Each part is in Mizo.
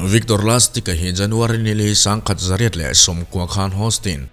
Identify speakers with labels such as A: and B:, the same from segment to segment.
A: Victor Lastic-a hi January ni li 1990 khan Hostin,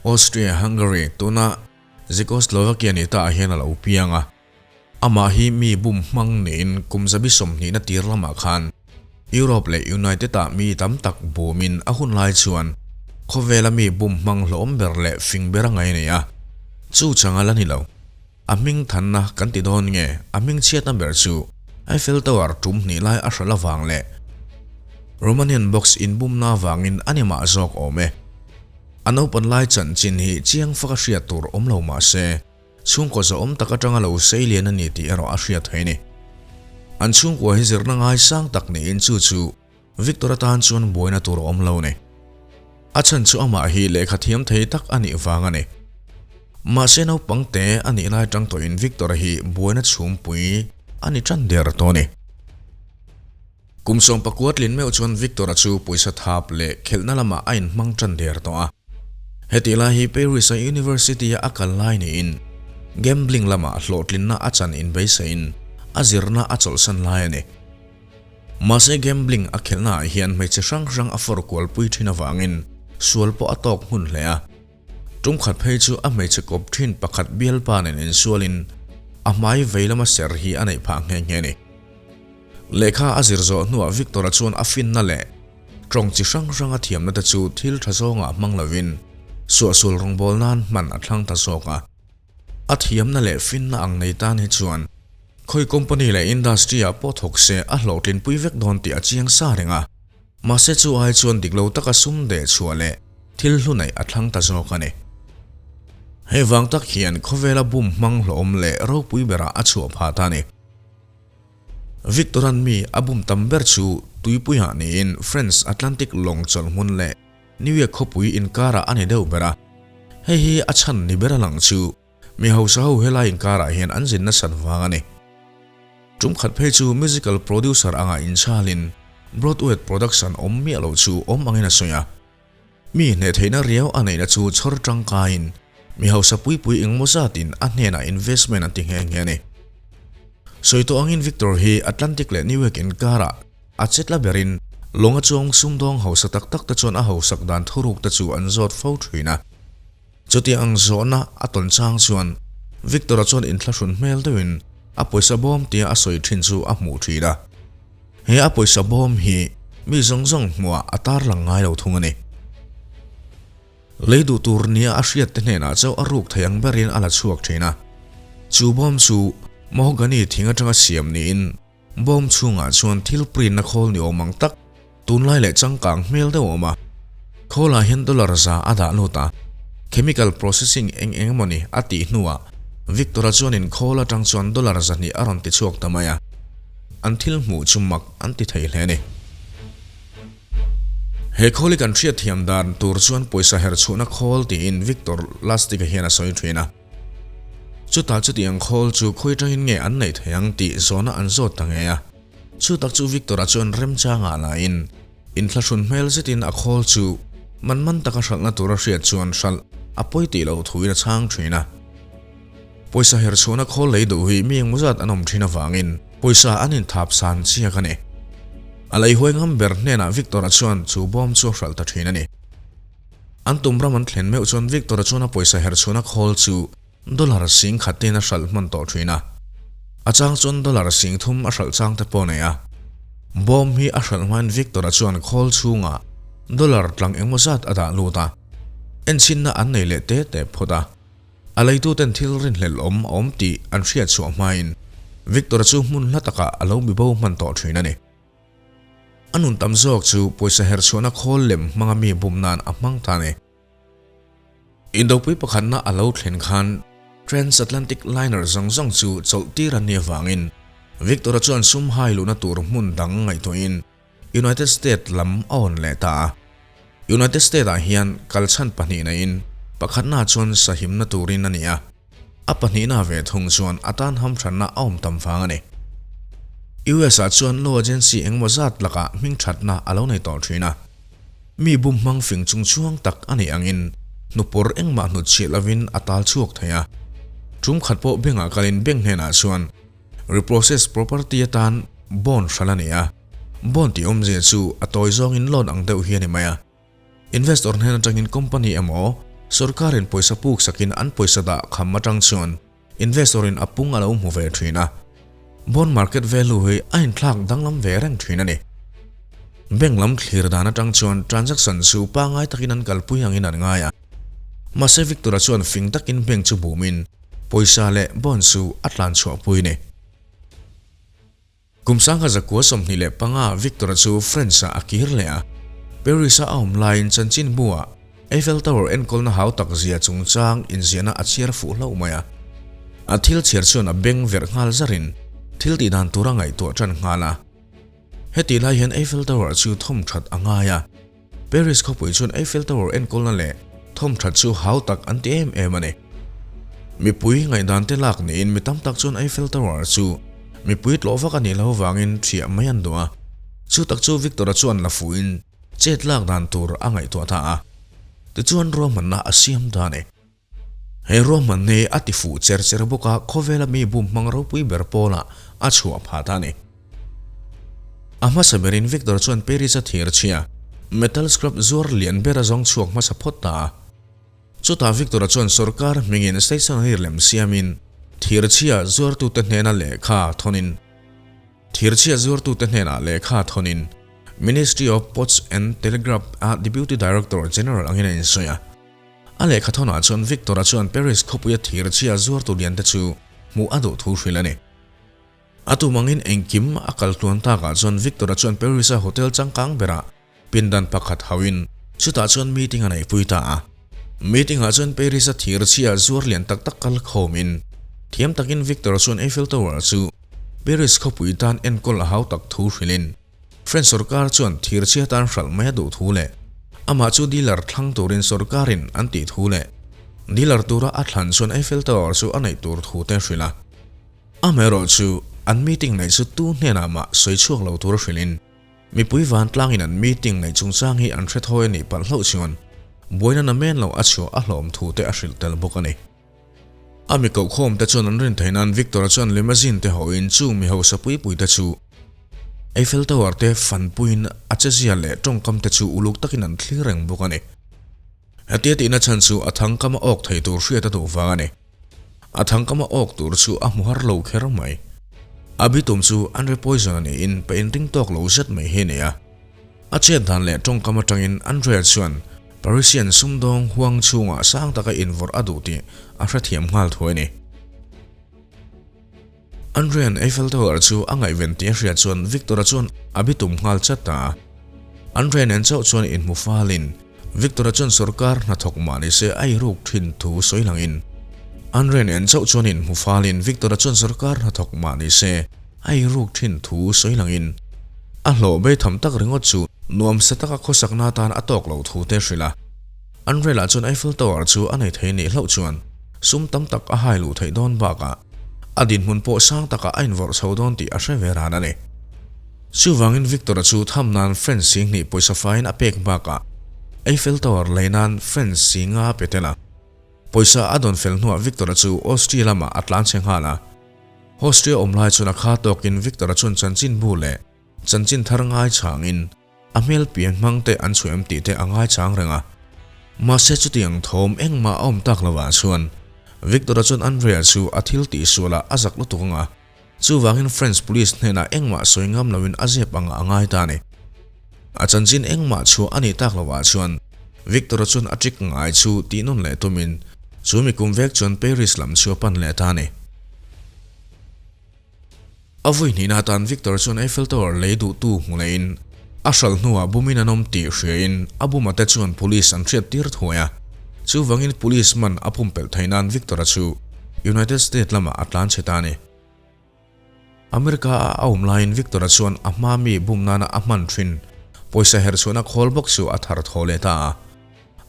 A: Austria-Hungary, tuna Czechoslovakia ni ta ah hian a lo piang a. Amah hi mi bum hmang niin kum zabi sawmhnihna tir lamah khan Europe leh United-ah mi tam tak bumin a hun lai chuan khawvela mi bum hmang hlawm ber leh fing ber a ngai a nei a. Chu chang a la ni lo. A hming thanna kan ti dawn nge a hming chhiatna ber chu Eiffel Tower tum hnih lai a hralh avang leh Romanian box inbumna avangin a ni mah zawk awm e. A naupan lai chanchin hi chiang fak a hriat tur awm lo mah se, chhungkaw zahawm tak atanga lo sei lian a ni tih erawh a hriat thei a ni. An chhungkua hi zirna ngaisang tak niin chu chu Victor atan chuan buaina tur a awm lo ni. A chhan chu amah hi lehkha thiam thei tak a nih vang a ni. Mahse naupang te a nih lai tang tawhin Victor hi buaina chhumpui a ni tan der tawh a ni. Kum 19 tlin meuh chuan Victor-a chu pawisa thap leh khelhna lamah a inhmang tan der tawh a. Hetih lai hi Paris-a University-a a kal lai niin gambling lamah hlawhtlinna a chan inbeisaiin a zirna a chawlhsan lai a ni. Mahse gambling a khelhna ah hian hmeichhe hrang hrang a fawr kual pui thin avangin sual pawh a tawk hmun hle a. Tum khat phei chu a hmeichhe kawp thin pakhat bialpa nen insualin a hmai vei lama ser hi a neih phah nghe nghe a ni. Lehkha a zir zawh hnuah Victor-a chuan a finna leh tawng chi hrang hrang a thiamna te chu thil tha zawngah hmang lovin suahsual rawngbâwl nan hman a thlang ta zawk a. A thiamna leh finna ang nei tan hi chuan khawi company leh industry ah pawh thawk se a hlawhtlinpui vek dawn tih a chiang sa reng a, mahse chu ai chuan dik lo taka sum deh chhuah leh thil hlu neih a thlang ta zawk a ni. Hei vang tak hian khawvela bum hmang hlawhawm leh ropui berah a chhuah phah ta a ni. Victoran mi a bum tam ber chu tuipuiah niin French Atlantic lawng chawlh hmun leh New York khawpui inkarah a ni deuh ber a, hei hi a chhan ni ber a lang chu mi hausa ho helai inkarah hian an zin nasat vang a ni. Tum khat phei chu musical producer anga inchhalin Broadway production awm miah lo chu awm angin a sawi a, mi hneh theihna riau a neihna chu chhawr tangkaiin mi hausa pui pui engmaw zatin a hnenah investment an ti nghe nghe a ni. Sawi tawh angin Victor hi Atlantic leh New York inkarah A chetla berin lawnga chuang sumdawng hausa tak tak te chuan a hausak dan thuruk te chu an zawt fo thin a. Chuti ang zawhna a tawn chang chuan Victor-a chuan inthlahrun hmel deuhin a pawisa bawm tia a sawi thin chu a hmuh thin a. He a pawisa bawm hi mi zawng zawng hmuhah a tarlang ngai lo thung a ni. Lei duh tur nia a hriat te hnenah chauh a ruk thei ang berin a la chhuak thin a. Chu bawm chu mahogany thing atanga siam niin Bawm chhungah chuan thil print na khawl ni awm ang tak, tunlai leh changkang hmel deuh a awm a. Khawlah hian dollar za a dah lut a, chemical processing eng eng emaw ni a tih hnuah Victor-a chuanin khawl atang chuan dollar 200 a rawn ti chhuak ta mai a. An thil hmuh chu mak an ti thei hle a ni. He khawl hi kan hriatthiam dan tur chuan pawisa herchhuahna khawl tiin Victor Lustig-a hian a sawi thin a. Chutah chutiang khawl chu khawi tangin nge an neih thei ang tih zawhna an zawt ta ngei a. Chutak chu Victor-a chuan remchangah lain inthlahrun hmel zetin a khawl chu man man taka hralhna tur a hriat chuan hralh a pawi tih loh thuin a chhang thin a. Pawisa herchhuahna khawl lei duh hi mi engmaw zat an awm thin avangin pawisa an inthap san chiak a ni. A lei huai ngam ber hnenah Victor-a chuan chu bawm chu a hralh ta thin a ni. An tum ram an thlen meuh chuan Victor-a chuan a pawisa herh chhuahna khawl chu dollar sing khat tin a hralh hman tawh thin a. A chang chuan dollar sing thum a hralh chang te pawh a nei a. Bawm hi a hralh hmain Victor-a chuan khawl chhungah dollar tlang engmaw zat a dah lut a, enchhinna an nei leh te te phawt a. A leituten thil rinhlelh awm a awm tih an hriat chhuah hmain Victor-a chu hmun hla takah a lo mibo hman tawh thin a ni. A nun tam zawk chu pawisa herchhuahna khawl lem hmanga mi bum nan a hmang ta a ni. Indopui pakhatna a lo thlen khan Transatlantic liner zawng zawng chu chawlh tir an nih avangin Victor-a chuan sum hai luhna tur hmun dang ngaihtuahin United States lam a awn leh ta a. United States-ah hian kalchhan pahnih neiin pakhatna chuan sahimna turin a ni a. A pahnihna ve thung chuan a tan hamthanna a awm tam vang a ni. US ah chuan law agency engemaw zat lakah hmingthatna a lo nei tawh thin a. Mi bum hmang fing chung chuang tak a nih angin hnupawr engmah hnutchhiah lovin a tal chhuak thei a. Tum khat pawh bank ah kalin bank hnenah chuan reprocess property atan bond hralh a ni a. Bond tih awmzia chu a tawi zawngin loan ang deuh hi a ni mai a. Investor hnen atangin company emaw sorkarin pawisa puk sakin an pawisa dah kham atang chuan investor in a pung a lo hmu ve thin a. Bond market value hi a inthlak danglam ve reng thin a ni. Bank lam thlir dan atang chuan transaction chu pangai takin an kalpui angin an ngai a. Mahse Victor-a chuan fing takin bank chu bumin pawisa leh bond chu a tlan chhuahpui a ni. Kum sangha zakua 25 Victor-a chu France-ah a kir leh a. Paris-a a awm laiin chanchinbu-ah Eiffel Tower enkawlna hau tak zia chungchang inziahna a chhiar fuh hlauh mai a. A thil chhiar chuan a beng verh nghal zarin thil tih dan tur a ngaihtuah tan nghal a. Hetih lai hian Eiffel Tower chu thawm that a ngai a. Paris khawpui chuan Eiffel Tower enkawlna leh thawm that chu hau tak an ti em em a ni. Mipui ngaihdan te lak niin mi tam tak chuan Eiffel Tower chu mipui tlawh vak a nih loh avangin thiah mai an duh a. Chu tak chu Victor-a chuan la fuhin chet lak dan tur a ngaihtuah ta a. Tichuan ruahmanna a siam ta a ni. He ruahman hi a ti fuh cher cher bawk a, khawvela mi bum hmang ropui ber pawlah a chhuah phah ta a ni. A hmasa berin Victor chuan Paris-a thir chhia metal scrap zuar lian ber a zawng chhuak hmasa phawt ta a. Chutah Victor-a chuan sorkar hmingin stationery lem siamin thir chhia zuartute hnena lehkha thawnin thir chhia zuartute hnenah lehkha thawnin Ministry of Posts and Telegraph a Deputy Director General angin a insawi a. A lehkha thawnah chuan Victor-a chuan Paris khawpuia thir chhia zuartu liante chu hmuh a duh thu hrilh a ni. A tum angin engkim a kal tluan takah chuan Victor-a chuan Paris-a hotel changkang berah pindan pakhat hauhin chutah chuan meeting a neihpui ta a. Meeting-ah chuan Paris-a thir chhia zuar lian tak tak kal khawmin thiam takin Victor-a chuan Eiffel Tower chu Paris khawpui tan enkawl a hau tak thu hrilhin French sorkar chuan thir chhia tan hralh mai a duh thu leh amah chu dealer thlang turin sorkarin an tih thu leh dealer tura a thlan chuan Eiffel Tower chu a neih tur thu te hrilh a. Amaherawhchu an meeting neih chu tu hnenah mah sawi chhuak lo tur hrilhin Mipui vantlangin an meeting neih chungchang hi an hre thawi a nih palh hlauh chuan buaina na men lo a chhuah a hlawm thu te a hrilh tel bawk a ni. A mi kohkhawm te chuan an rin theih nan Victor-a chuan limousine te hawhin chung mi hausa pui pui te chu Eiffel Tower te fanpuiin a chezia leh tawngkam te chu uluk takin an thlir reng bawk a ni. Hetia tihna chhan chu a thangkam a awk thei tur hriat a duh vang a ni. A thangkam a awk tur chu a hmu har lo kher mai. A bitum chu Andre Poison a niin pa inring tawk lo zet mai hi a ni a. A chet dan leh tawngkam atangin Andrea chuan Parisian sumdawng huang chhungah sang taka invawrh a duh tih a hrethiam nghal thuai a ni. Andrea'n Eiffel Tower chu a ngaihven tih a hriat chuan Victor-a chuan a bitum nghal chat ta a. Andrea nen chauh chuan inhmu falin Victor-a chuan sorkar hnathawk mah ni se a iruk thin thu sawi langin Andrea nen chauh chuan inhmu falin Victor-a chuan sorkar hnathawk mah ni se a iruk thin thu sawi langin a hlawh bei tham tak ringawt chu nuamsa taka khawsakna atan a tawk lo thu te hrilh a. Andrea lah chuan Eiffel Tower chu a nei thei nih hlauh chuan sum tam tak a hai luh theih dawn bakah A dinhmun pawh sang takah a invawrh chho dawn tih a hre ve ran a ni. Chuvangin Victor-a chu tham nan French singhnih pawisa faiin a pek bakah Eiffel Tower lei nan French singa a pe tel a. Pawisa a dawn fel hnuah Victor-a chu Austria lamah a tlan chhe nghal a. Austria awm lai chuan a kha tawkin Victor-a chuan chanchinbu leh chanchin thar ngaichangin A hmel pian hmang te an chhuah em tih te a ngaichang reng a. Mahse chutiang thawm engmah a awm tak lovah chuan Victor-a chuan Andrea chu a thil tih sualah a zak lutuk ang a, chuvangin French police hnenah engmah sawi ngam loin a zep angah a ngai ta a ni. A chanchin engmah chhuah a nih tak lovah chuan Victor-a chuan a trick ngai chu tih nawn leh tumin chu mi kum vek chuan Paris lam chu a pan leh ta a ni. A vui hnihna atan Victor chuan Eiffel Tower lei duhtu hmu leiin a hralh hnuah bumin an awm tih hriain a buma te chuan police an hriat tir thuai a. Chuvangin police man a pumpelh theih nan Victor-a chu United States lamah a tlan chhe ta a ni. America a a awm laiin Victor-a chuan a hma mi bum nana a hman thin pawisa herchhuahna khawl bawk chu a thar thaw leh ta a.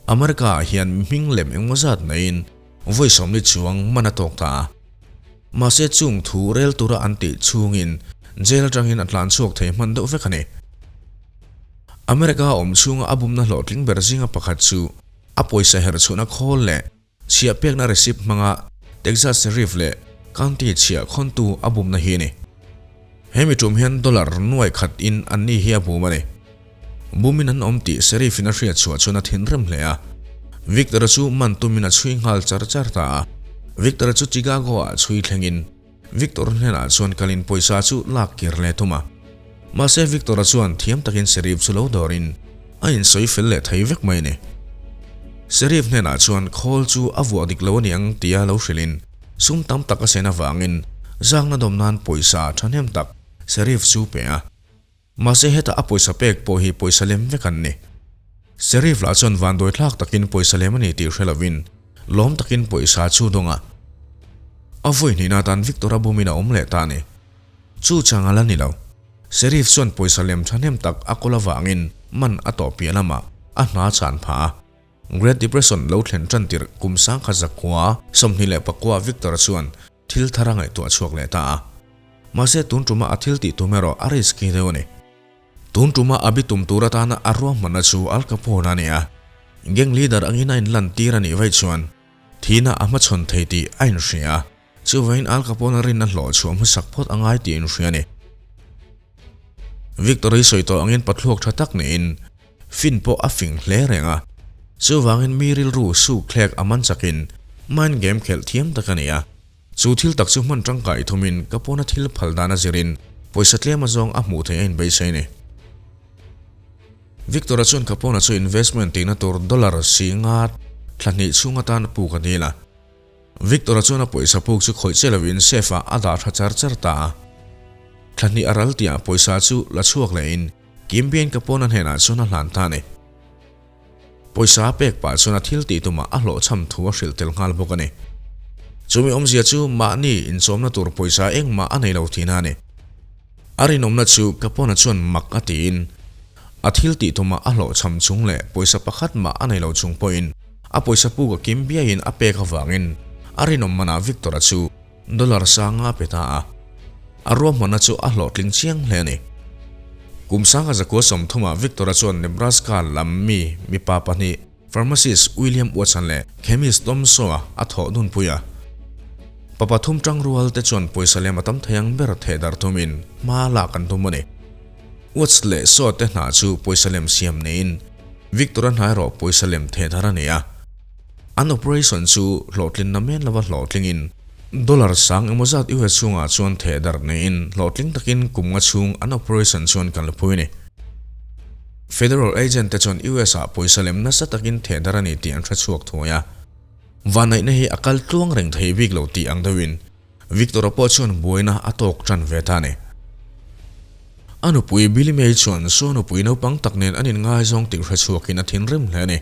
A: America ah hian hming lem engmaw zat neiin vawi 40 chuang man a tawk ta a. Mahse chung thu rel tura an tih chhungin jail atangin a tlan chhuak thei hman deuh vek a ni. America awm chhunga a bumna hlawhtling ber zinga pakhat chu a pawisa herh chhuahna khawl leh chhiah pekna receipt hmanga Texas Sheriff leh County chhiah khawntu a bumna hi a ni. Hemi tum hian dollar nuai khat in anni hi a bum a ni. Bumin an awm tih Sheriff in a hriat chhuah chuan a thinrim hle a. Victor-a chu man tumin a chhui nghal char char ta a. Victor-a chu Chicago ah chhui thlengin Victor hnenah chuan kalin pawisa chu lak kir leh thum a. Mahse Victor-a chuan thiam takin Sheriff chu lo dawrin a insawi fel leh thei vek mai a ni. Sheriff hnenah chuan khawl chu a vuah dik lo a ni ang tia lo hrilhin sum tam tak a sen avangin zangna dawm nan pawisa thahnem tak Sheriff chu pe a. Mahse heta a pawisa pek pawh hi pawisa lem vek an ni. Sheriff lah chuan vanduai thlak takin pawisa lem a ni tih hre lovin lawm takin pawisa chu dawng a. A vawi hnihna atan Victor-a bumin a awm leh ta a ni. Chu chang a la ni lo. Sheriff chuan pawisa lem thahnem tak a kawl avangin man a tawh piah lamah a hna chhan phah a. Great Depression lo thlen tan tirh kum sangkhat zakua 29 Victor-a chuan thil thar a ngaihtuah chhuak leh ta a. Mahse tun tuma a thil tih tum erawh a risky deuh a ni. Tun tuma a bitum tur atana a ruahmanna chu Al Capone a ni a, gang leader angin a inlan tir a nih vaih chuan thihna a hmachhawn thei tih a inhria a, chuvangin Al Capone a rinna hlawh chhuah hmasak phawt a ngai tih a inhria a ni. Victor hi sawi tawh angin pathluak tha tak niin fin pawh a fing hle reng a, chuvangin mi rilru suk thlek a man chakin mind game khelh thiam tak a ni a. Chu thil tak chu hman tangkai thumin ka pawna thil phal dan a zirin pawisa tlem azawng a hmuh theih a inbeisei a ni. Victor-a chuan ka pawna chu investment tihna tur dollar si nga thla hnih chhung atan puk a dil a. Victor-a chuan a pawisa puk chu khawih che lovin safe ah a dah tha char char ta a. Thla hnih a ral tihah pawisa chu la chhuak lehin Kim Biain ka pawna hnenah chuan a hlan ta a ni. Pawisa a pek pah chuan a thil tih tumah a hlawhchham thu a hrilh tel nghal bawk a ni. Chumi awmzia chu mahni inchawmna tur pawisa engmah a nei lo tihna a ni. A rinawmna chu Capone chuan mak a tiin a thil tih tumah a hlawhchham chung leh pawisa pakhat mah a nei lo chung pawhin a pawisa puk a kim biaiin a pek avangin a rinawm manah Victor-a chu Dollar sanga a pe ta a, a ruahmanna chu a hlawhtling chiang hle a ni. Kum sanga zakua sawmthumah Victor-a chuan Nebraska lam mi mipa pahnih pharmacist William Watson leh chemist Tom Shaw-a a thawh dunpui a. Pa pathum tangrual te chuan pawisa lem a tam thei ang ber thehdar thumin hma lak an tum a ni. Watts leh Shaw te hna chu pawisa lem siam niin Victor-a hna erawh pawisa lem thehdar a ni a. An operation chu hlawhtlinna men lova hlawhtlingin dollar sang emaw zat US chhungah chuan theh darh neiin hlawhtling takin kum nga chhung an operation chuan kan la phui a ni. Federal agent te chuan US ah pawisa lem nasa takin theh darh a ni tih an hre chhuak thuai a. Vanneihna hi a kal tluang reng thei bik lo tih ang deuhin Victor-a pawh chuan buaina a tawk tan ve ta a ni. A nupui Billy May chuan saw nupui naupang tak nen an inngaizawng tih hre chhuakin a thinrim hle a ni.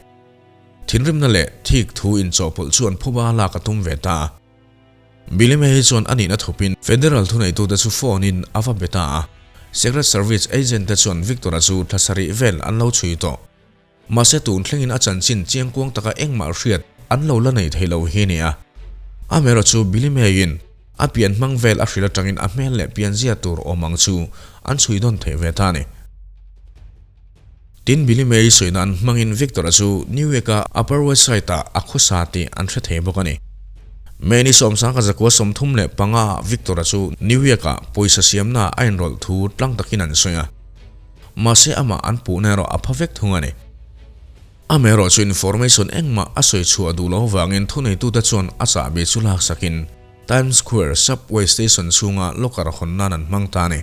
A: Thinrimna leh thik thu inchawhpawlh chu an phuba lak a tum ve ta a. Billy May chuan a nihna thupin Federal thuneitute chu phone in a va be ta a. Secret Service agent te chuan Victor-a chu thla sarih vel an lo chhui tawh. Mahse tun thlengin a chanchin chiangkuang taka engmah hriat an lo la nei thei lo hi a ni a. Amaherawhchu chu Billy May-in a pian hmang vel a hrilh atangin a hmel leh pianzia tur awm ang chu an chhui dawn thei ve ta a ni. Tin, Billy May sawi nan hmangin Victor-a chu New York-a Upper West Side-ah a khawsa tih an hre thei bawk a ni. May ni sawmsang ka zakua 35 ah Victor-a chu New York-ah pawisa siamnaah a inrawlh thu tlang takin an sawi a. Mahse amah an puhna erawh a pha vek thung a ni. Amaherawh chu information engmah a sawi chhuah duh loh avangin thuneitute chuan a chahbi chu laksakin Times Square subway station chhunga locker hawn nan an hmang ta a ni.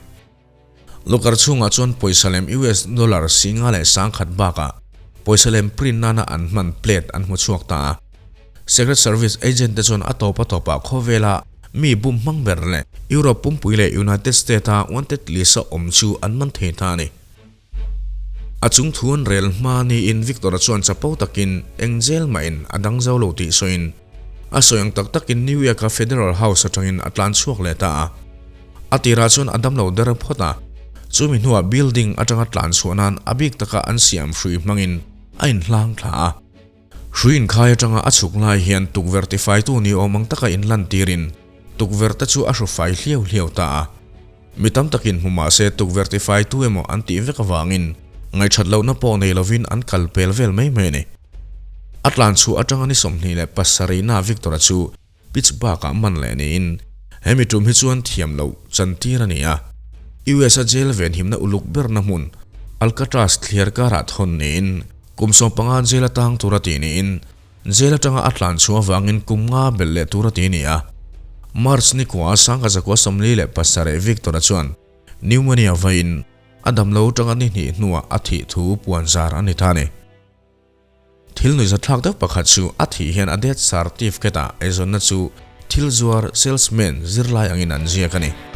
A: Locker chhungah chuan pawisa lem US dollar singa leh sangkhat bakah pawisa lem print nana an hman plate an hmu chhuak ta a. Secret Service agent te chuan a tawp a tawpah khawvela mi bum hmang ber leh Europe pumpui leh United State a wanted list a awm chu an man thei ta a ni. A chung thu an rel hma niin Victor-a chuan chapo takin eng jail mahin a dang zo lo tih sawiin a sawi ang tak takin New York-a Federal House atangin a tlan chhuak leh ta a. A tirah chuan a damlo der phawt a, chumi hnuah building atanga tlan chhuah nan a bik taka an siam hrui hmangin a inhlang thla a. Hrui inkhai atanga a chhuk lai hian tukverh tifaitu ni awm ang taka inlan tirin tukverh te chu a hru fai hliau hliau ta a. Mi tam takin hmu mah se tukverh tifaitu emaw an tih vek avangin ngaihṭhat lohna pawh nei lovin an kal pel vel mai mai a ni. A tlan chhuah atanga ni 27 na Victor-a chu Pittsburgh-ah man leh niin hemi tum hi chuan thiam loh chantir a ni a. US a jail venhimna uluk berna hmun Alcatraz thliar karah thawn niin kum 15 jail a tang tur a tih niin jail atanga a tlan chhuah avangin kum nga belh leh tur a ti ni a. March ni kua 1947 Victor-a chuan pneumonia vaiin a damlo atanga ni hnih hnuah a thih thu puan zar a ni ta a ni. Thil nuihzatthlak deuh pakhat chu a thih hian a death certificate-ah eizawnna chu thil zuar, salesman, zirlai angin an ziak a ni.